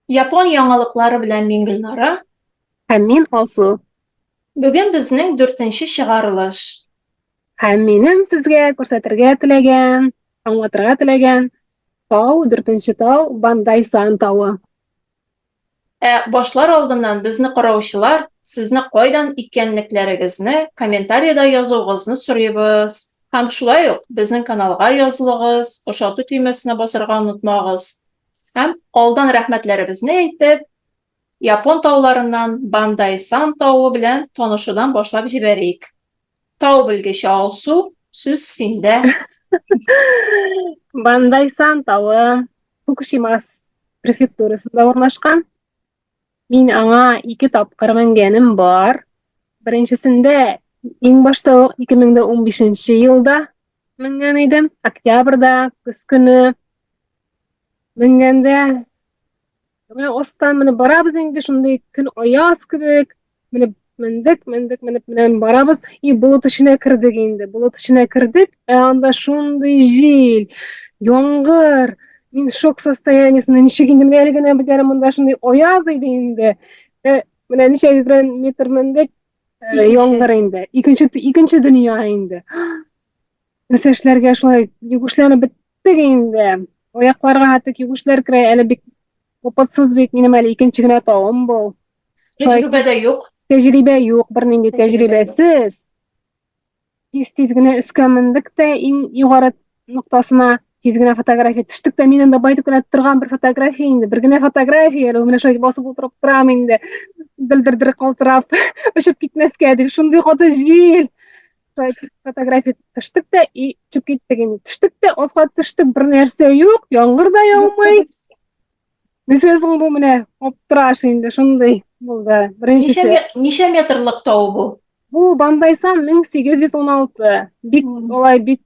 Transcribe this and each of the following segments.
Япон яңалыклары белән мин Гөлнара. Һәм мин Алсу. Бүген безнең дүртенче чыгарылыш. Һәм минем сезгә күрсәтергә теләгән, аңлатырга теләгән тау, дүртенче тау, Бандай-Сан тавы. Ә башлар алдыннан безне караучылар сезне кайдан икәнлекләрегезне комментариядә язуыгызны сорыйбыз. Һәм шулай ук безнең каналга язылыгыз, ошату төймәсенә басарга онытмагыз. Һәм алдан рәхмәтләребезне әйтеп, Япон тауларыннан Бандай-Сан тавы белән танышудан башлап җибәрик. Тау белгече Алсу, сүз синдә. Бандай-Сан тавы Фукушимас префектурасында урнашкан. Мин аңа ике тапкыр менгәнем бар. Беренчесендә иң башта ук 2015 елда менгән идем. Октябрьдә, көз көне менгәндә менә астан менә барабыз инде, шундый көн аяз кебек. Менә мендек, мендек, менеп менә барабыз и болыт эченә кердек инде. Болыт эченә кердек, ә анда шундый җил, яңгыр. Мин шок состояниесендә, ничек инде менә әле генә бит әле монда шундый аяз иде инде. Ә, менә ничә метр мендек, яңгыр инде. Икенче икенче дөнья инде. Нәрсә эшләргә, шулай югешләнеп беттек инде. Аякларга хәтта югешләр керә, әле бик опытсыз бит, минем әле икенче генә тавым бу. Тәҗрибә дә юк. Тәҗрибә юк, бернинди тәҗрибәсез. Тиз-тиз генә өскә мендек тә, иң югары ноктасына тиз генә фотография төштек тә, мин анда байтак кына торган бер фотография инде, бер генә фотография, әле менә шулай басып утырып торам инде, дер-дер калтырап, очып китмәскә дип, шундый каты җил. Шулай фотография төштек тә и чыгып киттек инде. Төштек тә, аска төштек, бер нәрсә юк, яңгыр да яумый. Нәрсә соң бу менә, аптыраш инде, шундый булды. Беренчесе. Ничә метрлык тау бу? Бу Бандайсан 1816. Бик алай бик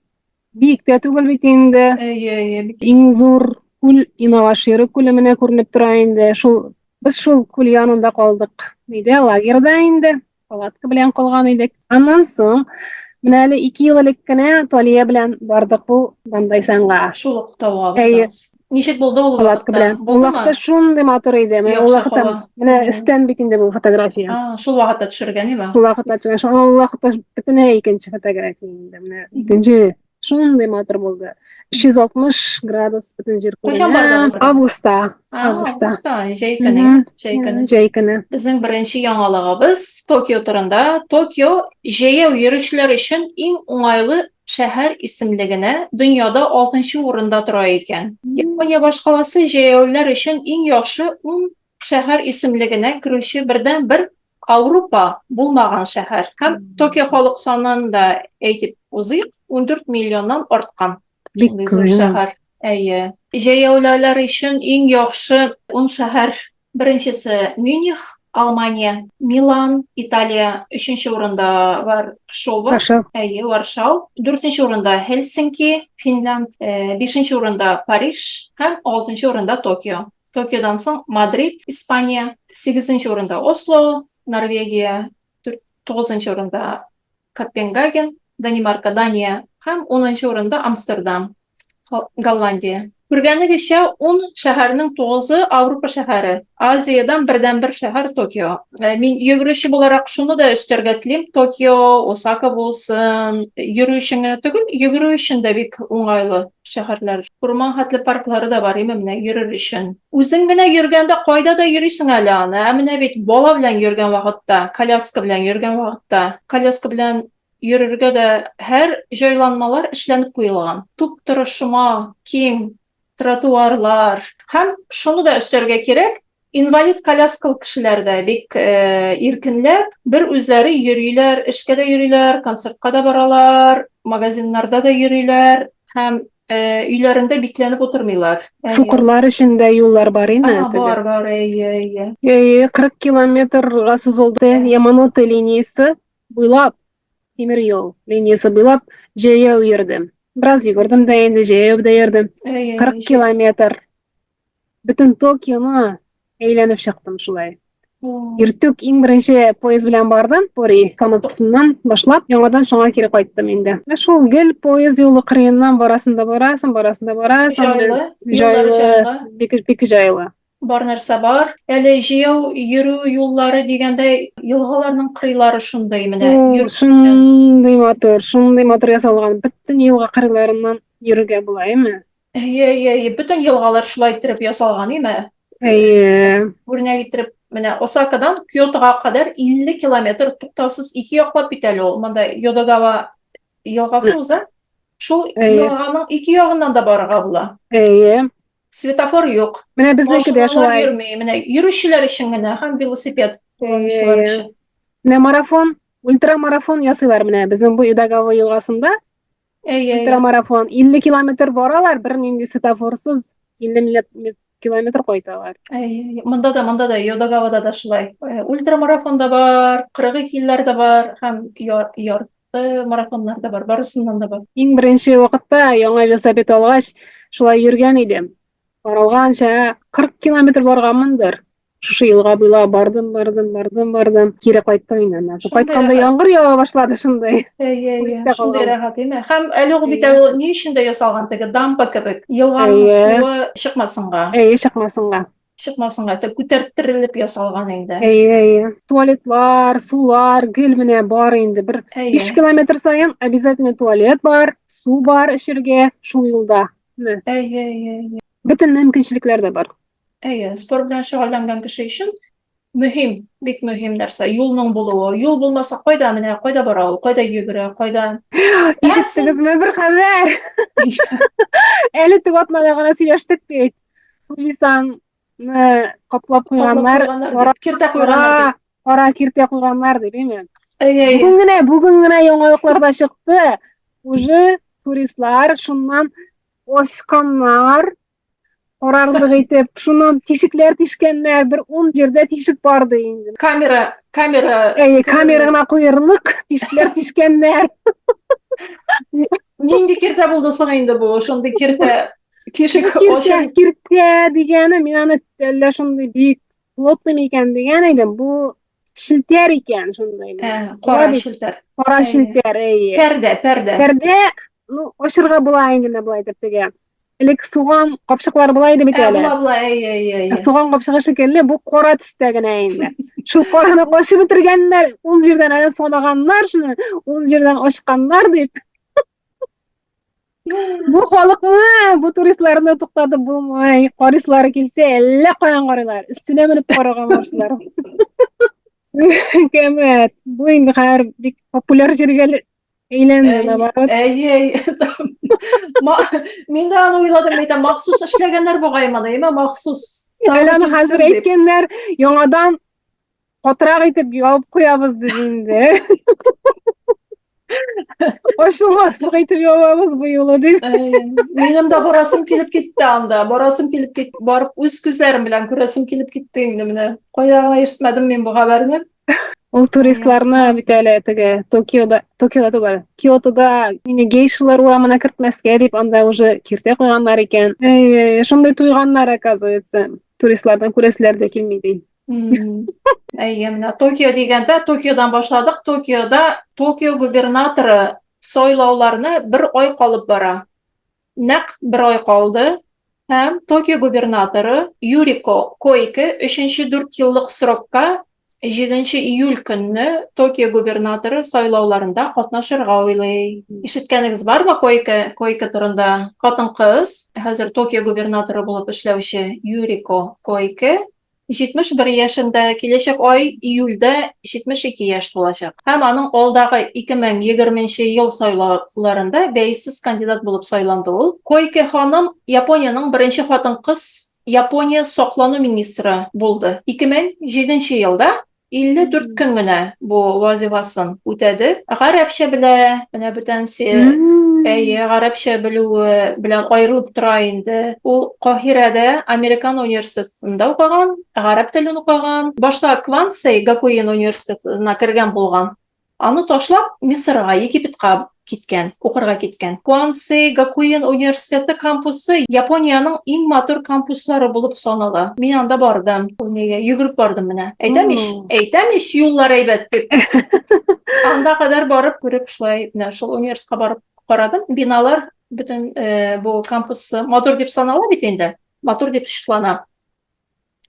биек тә түгел бит инде. Әйе, әйе. Иң зур күл Инавашира күле менә күренеп тора инде. Шул без шул күл янында калдык. Нидә, лагерьда инде. Палатка белән калган идек. Аннан соң менә әле 2 ел элек кенә Талия белән бардык бу Бандайсанга. Шул ук тауга бардыгыз. Ничек булды ул палатка белән? Ул вакытта шундый матур иде. Менә ул вакытта менә өстән бит инде бу фотография. А, шул вакытта төшергән име? Шул вакытта төшергән. Шул вакытта бөтенләй икенче фотография инде. Менә икенче шундый матур булды. 360 градус бөтен җир күренә. Кайчан бардыгыз? Августта. Августта. Августта, җәй көне, җәй көне. Җәй көне. Безнең беренче яңалыгыбыз Токио турында. Токио җәяү йөрүчеләр өчен иң уңайлы шәһәр исемлегенә дөньяда 6 урында тора икән. Япония башкаласы җәяүлеләр өчен иң яхшы 10 шәһәр исемлегенә керүче бердәнбер Аурупа булмаган шәһәр. Һәм Токио халык санын да әйтеп узыйк, 14 миллионнан арткан. Бик зур шәһәр. Әйе. Җәяүлеләр өчен иң яхшы 10 шәһәр. Беренчесе Мюних, Алмания, Милан, Италия, өченче урында Варшова, Варшав. Әйе, Варшау. Дүртенче урында Хельсинки, Финлянд, бишенче урында Париж һәм алтынчы урында Токио. Токиодан соң Мадрид, Испания, сигезенче урында Осло, Норвегия, тугызынчы урында Копенгаген, Данимарка, Дания һәм унынчы урында Амстердам, Голландия. Күргәнегезчә, ун шәһәрнең тугызы Авропа шәһәре. Азиядән бердәнбер шәһәр Токио. Мин йөгерүче буларак шуны да өстәргә телим, Токио, Осака булсын, йөрү өчен генә түгел, йөгерү өчен дә бик уңайлы шәһәрләр. Урман хәтле парклары да бар име менә йөрер өчен. Үзең генә йөргәндә кайда да йөрисең әле аны. Ә менә бит бала белән йөргән вакытта, коляска белән йөргән вакытта, коляска белән йөрергә дә һәр җайланмалар эшләнеп куелган. Туп-туры шома, киң тротуарлар. Һәм шуны да өстәргә кирәк, инвалид коляскалы кешеләр дә бик иркенләп, бер үзләре йөриләр, эшкә дә йөриләр, концертка да баралар, магазиннарда да йөриләр һәм өйләрендә бикләнеп утырмыйлар. Сукырлар өчен дә юллар бар име? Бар, бар, әйе, әйе. Әйе, 40 километрга сузылды Яманоте линиясе буйлап, тимер юл линиясе буйлап җәяү йөрдем. Бераз йөгердем дә инде, җәяү дә йөрдем. 40 километр. Бөтен Токионы әйләнеп чыктым шулай. Иртүк иң беренче поезд белән бардым, Пори станциясеннән башлап, яңадан шуңа кире кайттым инде. Менә шул гел поезд юлы кырыеннан барасың да барасың, барасың да барасың. Җайлы, җайлы, бик бик җайлы. Бар нәрсә бар. Әле җәяү йөрү юллары дигәндә, елгаларның кырыйлары шундый менә. Шундый матур, шундый матур ясалган. Бөтен елга кырыйларыннан йөрергә була, әйме? Әйе, әйе, әйе. Бөтен елгалар шулай иттереп ясалган, әйме? Әйе. Үрнәк иттереп, менә Осакадан Киотога кадәр 50 километр туктаусыз ике яклап бит әле ул. Монда Йодогава елгасы уза. Шул елганың ике ягыннан да барырга була. Әйе. Светофор юк. Менә безнеке дә шулай. Йөрми. Менә йөрүчеләр өчен генә һәм велосипед кулланучылар өчен. Менә марафон, ультрамарафон ясыйлар менә безнең бу Идагава елгасында. Әйе. Ультрамарафон 50 километр баралар, бернинди светофорсыз 50 километр кайталар. Әйе, монда да, монда да, Йодагавада да шулай. Ультрамарафон да бар, 42 илләр дә бар һәм яр марафоннар да бар, барысыннан да бар. Иң беренче вакытта яңа велосипед алгач, шулай йөргән идем. Каралганча 40 километр барганмындыр. Шушы елга буйлап бардым, бардым, бардым, бардым. Кире кайттым инде аннан. Кайтканда яңгыр ява башлады шундый. Әйе, әйе, шундый рәхәт, әйме? Һәм әле ул бит әле ни өчен дә ясалган теге дамба кебек. Елганың суы чыкмасынга. Әйе, чыкмасынга. Чыкмасынга, әйтә, күтәрттерелеп ясалган инде. Әйе, әйе. Туалетлар, сулар гел менә бар инде. Бер 5 километр саен обязательно туалет бар, су бар эчәргә шул юлда. Әйе, әйе, әйе. Бөтен мөмкинчелекләр дә бар. Әйе, спорт белән шөгыльләнгән кеше өчен мөһим, бик мөһим нәрсә, юлның булуы. Юл булмаса, кайда менә, кайда бара ул, кайда йөгерә, кайда... Ишеттегезме бер хәбәр? Әле теге атнада гына сөйләштек бит. Фуҗисанны каплап куйганнар, кара киртә куйганнар. Кара киртә куйганнар дип, әйме? Әйе, әйе. Бүген генә, бүген генә яңалыкларда чыкты. Уже туристлар шуннан очканнар, карарлык итеп, шуннан тишекләр тишкәннәр, бер ун җирдә тишек бар ди инде. Камера, камера. Әйе, камера гына куерлык тишекләр тишкәннәр. Нинди киртә булды соң инде бу? Шундый киртә Тишек киртә, киртә дигәне мин аны әллә шундый бик плотный микән дигән идем. Бу челтәр икән шундый. Ә, кара челтәр. Кара челтәр, әйе. Пәрдә, пәрдә. Пәрдә, ну, ачырга була инде менә болай итеп теге. Элек суган капчыклары була иде бит әле. Була, була, әйе, әйе, әйе. Суган капчыгы шикелле бу кара төстә генә инде. Шул караны ачып бетергәннәр, ун җирдән әле санаганнар шуны, ун җирдән ачканнар дип. Бу халыкны, бу туристларны туктатып булмый. Карыйсылары килсә, әллә каян карыйлар. Өстенә менеп карарга башлар. Кәмәт. Бу инде хәзер бик популяр җиргә әйләнде, наоборот. Әйе, әйе. Мин дә аны уйладым, әйтәм, махсус эшләгәннәр бугай моны, әйме, махсус. Әле аны хәзер әйткәннәр, яңадан катырак итеп ябып куябыз дип инде. Ачылмаслык итеп ябабыз бу юлы дип. Минем дә барасым килеп китте анда. Барасым килеп китте. Барып үз күзләрем белән күрәсем килеп китте инде менә. Кайда гына ишетмәдем мин бу хәбәрне. Ул туристларны бит әле теге Токиода, Токиода түгел, Киотода мине гейшалар урамына кертмәскә дип анда уже киртә куйганнар икән. Әй, шундый туйганнар, оказывается. Туристлардан күрәселәр дә килми ди. Әйе, менә Токио дигәндә, Токиодан башладык. Токиода Токио губернаторы сайлауларны бер ай калып бара. Нәкъ бер ай калды. Һәм Токио губернаторы Юрико Койке өченче дүрт еллык срокка 7 июль көнне Токио губернаторы сайлауларында катнашырга уйлый. Ишеткәнегез бармы Койке, Койке турында? Хатын-кыз, хәзер Токио губернаторы булып эшләүче Юрико Койке 71 яшендә, киләчәк ай июльдә 72 яшь тулачак. Һәм аның алдагы 2020 ел сайлауларында бәйсез кандидат булып сайланды ул. Койке ханым Япониянең беренче хатын-кыз Япония саклану министры булды. 2007 елда 54 көн генә бу вазифасын үтәде. Гарәпчә белә, менә бүтәнсе, әйе, гарәпчә белүе белән аерылып тора инде. Ул Каһирәдә Американ университетында укыган, гарәп телен укыган. Башта Квансей Гакуин университетына кергән булган. Аны ташлап, Мисырга, Египетка киткән, укырга киткән. Куансей Гакуин университеты кампусы Япониянең иң матур кампуслары булып санала. Мин анда бардым. Ул нигә йөгереп бардым менә. Әйтәм ич, әйтәм ич, юллар әйбәт дип. Анда кадәр барып күреп шулай менә шул университетка барып карадым. Биналар бөтен э, бу кампус матур дип санала бит инде. Матур дип шутлана.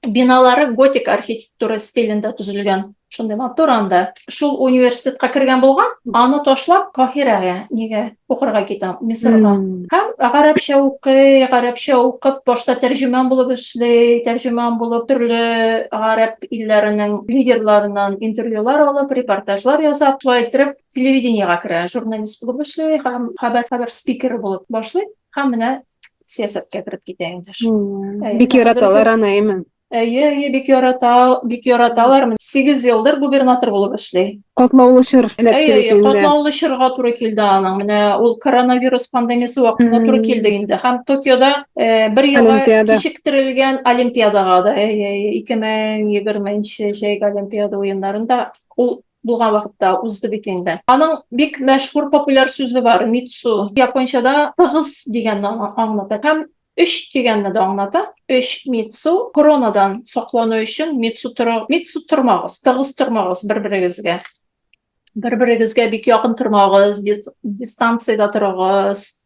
Биналары готик архитектура стилендә төзелгән. Шундый матур анда. Шул университетка кергән булган, аны ташлап Каһирәгә нигә укырга китә, Мисырга. Һәм гарәпчә укый, гарәпчә укып, башта тәрҗемән булып эшли, тәрҗемән булып төрле гарәп илләренең лидерларыннан интервьюлар алып, репортажлар ясап, шулай иттереп телевидениегә керә, журналист булып эшли һәм хәбәр-хәбәр спикеры булып башлый. Һәм менә сәясәткә кереп китә инде. Бик яраталар аны, әйме? Әйе, әйе, бик ярата, бик яраталар. 8 елдыр губернатор булып эшли. Катлаулы чор эләкте Әйе, әйе, катлаулы чорга туры килде аның. Менә ул коронавирус пандемиясе вакытына туры килде инде. Һәм Токиода э, бер елга кичектерелгән Олимпиадага да, әйе, әйе, 2020 җәйге Олимпиада уеннарында ул булган вакытта узды бит инде. Аның бик мәшһүр популяр сүзе бар, митсу. Япончада тыгыз дигәнне аңлата. Һәм өч дигәнне дә аңлата. Өч митсу коронадан саклану өчен митсу тора, митсу тормагыз, тыгыз тормагыз бер-берегезгә. Бер-берегезгә бик якын тормагыз, дистанциядә торыгыз.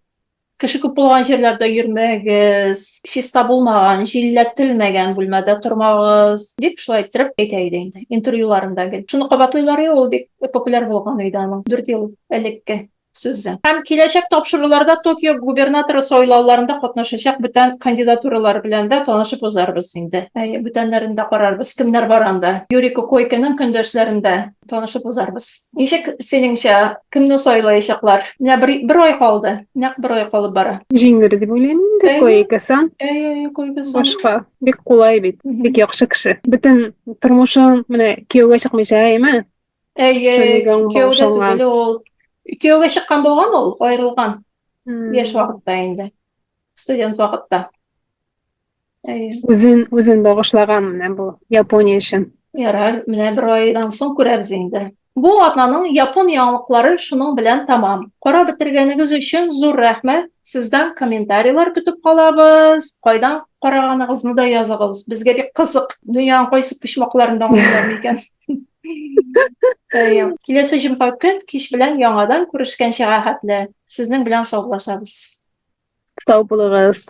Кеше күп булган җирләрдә йөрмәгез, чиста булмаган, җилләтелмәгән бүлмәдә тормагыз, дип шулай иттереп әйтә иде инде интервьюларында гел. Шуны кабатлыйлар иде, ул бик популяр булган иде аның 4 ел элекке сүзе. Һәм киләчәк тапшыруларда Токио губернаторы сайлауларында катнашачак бүтән кандидатуралар белән дә танышып узарбыз инде. Әйе, бүтәннәрен дә карарбыз, кемнәр бар анда. Юрико Койкеның көндәшләрен дә танышып узарбыз. Ничек синеңчә, кемне сайлаячаклар? Менә бер, бер ай калды. Нәкъ бер ай калып бара. Җиңер дип уйлыйм инде Койке-сан. Әйе, әйе, Койке-сан. Башка бик кулай бит, бик яхшы кеше. Бөтен тормышын менә кияүгә чыкмыйча, әйеме? Әйе, кияүдә түгел ул. Кияүгә чыккан булган ул, аерылган. Яшь вакытта инде. Студент вакытта. Әйе. Үзен үзен багышлаган менә бу Япония өчен. Ярар, менә бер айдан соң күрәбез инде. Бу атнаның япон яңалыклары шуның белән тәмам. Карап бетергәнегез өчен зур рәхмәт. Сездән комментарийлар көтеп калабыз. Кайдан караганыгызны да языгыз. Безгә бик кызык. Дөньяның кайсы почмакларында аңлыйлар микән? Әйе. Киләсе җомга көн кич белән яңадан күрешкәнчә хәтле сезнең белән саубуллашабыз. Сау булыгыз.